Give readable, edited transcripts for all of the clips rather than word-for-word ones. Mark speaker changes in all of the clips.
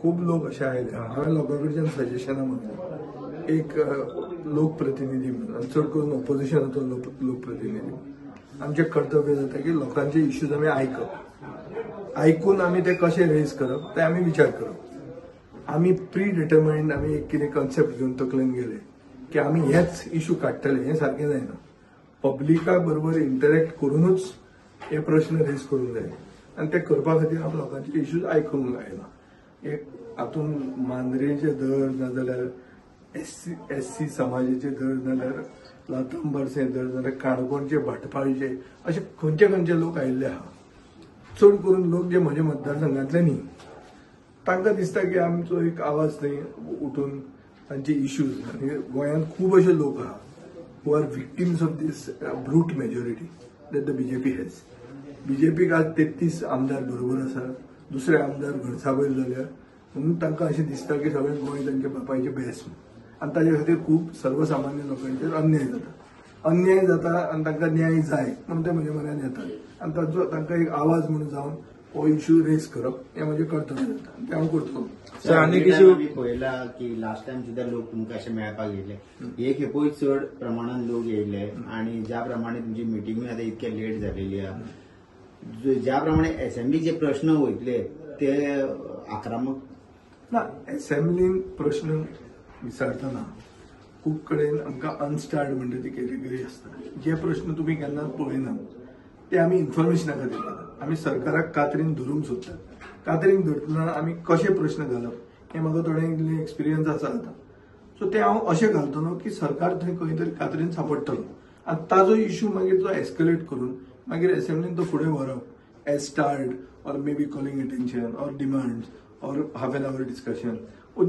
Speaker 1: खूब लोक अशे आयले. हांवें लोकां कडच्यान सजेशनां मागली, एक लोकप्रतिनिधी म्हणून आनी चड करून ऑपोजिशनाचो लोकप्रतिनिधी आमचें कर्तव्य जाता की लोकांचे इश्यूज आमी आयकप, आयकून आमी ते कशे रेज करप ते आमी विचार करप. आमी प्री डिटर्मायंड आमी एक कितें कॉन्सेप्ट घेवन तकलेन गेले की आमी हेच इशू काडटले हें सारकें जायना. पब्लिका बरोबर इंटरेक्ट करूनच हे प्रश्न रेज करूंक जाय आनी ते करपा खातीर हांव लोकांचे इश्यूज आयकूंक आयला. एक हातूंत मांद्रेचे धर नाजाल्यार एस सी समाजाचे धर नाजाल्यार लातंबारचे धर नाजाल्यार काणकोणचे भाटपाळचे अशे खंयचे खंयचे लोक आयिल्ले आहा. चड करून लोक जे म्हज्या मतदारसंघांतले न्ही, तांकां दिसता की आमचो एक आवाज थंय उठून तांचे इश्यूज. आनी गोंयांत खूब अशे लोक आहा who are victims of this brute majority that the BJP has. बीजेपीक आज 33 आमदार बरोबर आसा, दुसरे आमदार घरचा वयर जाल्या, म्हणून तांकां अशें दिसता की सगळें गोंय तांच्या बापायचें बेस. आनी ताजे खातीर खूब सर्वसामान्य लोकांचेर अन्याय जाता, अन्याय जाता आनी तांकां न्याय जाय म्हणून ते म्हज्या मनान येतात आनी तांचो तांकां एक आवाज म्हणून जावन हो इश्यू रेज करप हें म्हजें कर्तव्य जाता आनी तें हांव करतलो.
Speaker 2: सर, आनी इश्यू आमी पळयला की लास्ट टायम सुद्दां लोक तुमकां अशें मेळपाक येयले, हे खेपोय चड प्रमाणान लोक येयले आनी ज्या प्रमाणे तुमची मिटिंगूय आतां इतके लेट जालेली आहा, ज्या प्रमाणे असेंब्लीचे प्रश्न वयतले ते आक्रमक
Speaker 1: ना. असेंब्लीन प्रश्न विचारतना खूब कडेन आमकां अनस्टार्ड म्हणटा ती कॅटेगरी आसता. जे प्रश्न तुमी केन्नाच पळयना ते आमी इन्फॉर्मेशना खातीर घेतात. आमी सरकाराक कातरीन धरूंक सोदतात. कातरीन धरतना आमी कशे प्रश्न घालप हें म्हाका थोडें इल्लें एक्सपिरियन्स आसा आतां. सो ते हांव अशें घालतलो की सरकार थंय खंय तरी कातरीन सांपडटलो आनी ताजो इश्यू मागीर तो एस्कलेट करून मागीर असेंब्लीन तो फुडें व्हरप as starred or may be calling attention or demands or half an hour discussion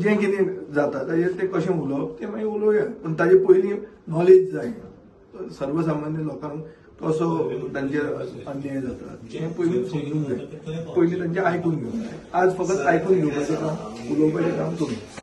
Speaker 1: जें कितें जाता ताजेर तें कशें उलोवप तें मागीर उलोवया. पूण ताजे पयलीं नॉलेज जाय सर्वसामान्य लोकांक कसो तांचेर अन्याय जाता हें पयलीं समजूंक जाय, पयलीं तांचें आयकून घेवंक जाय. आज फकत आयकून घेवपाचें काम, उलोवपाचें काम तुमी.